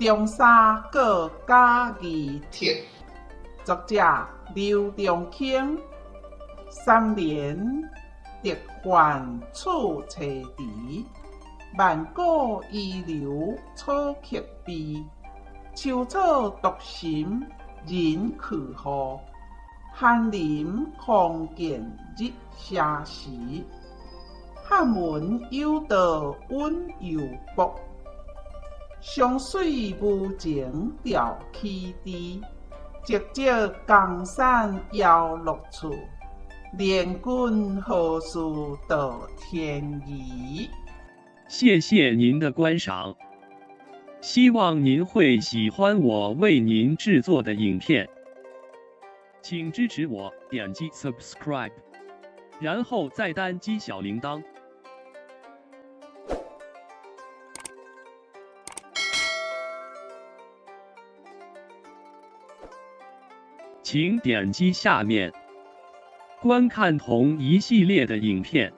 中沙閣嘉義特，作者劉長卿。三年得還處齊池，萬古遺留楚客悲。秋草獨尋人去雨，寒林空見日斜時。漢文有道穩又薄，湘水無情吊豈枝。寂寂江山搖落處，聯軍何事到天涯。謝謝您的觀賞，希望您會喜歡我為您製作的影片，請支持我點擊 subscribe，然後再單擊小鈴鐺。請點擊下面觀看同一系列的影片。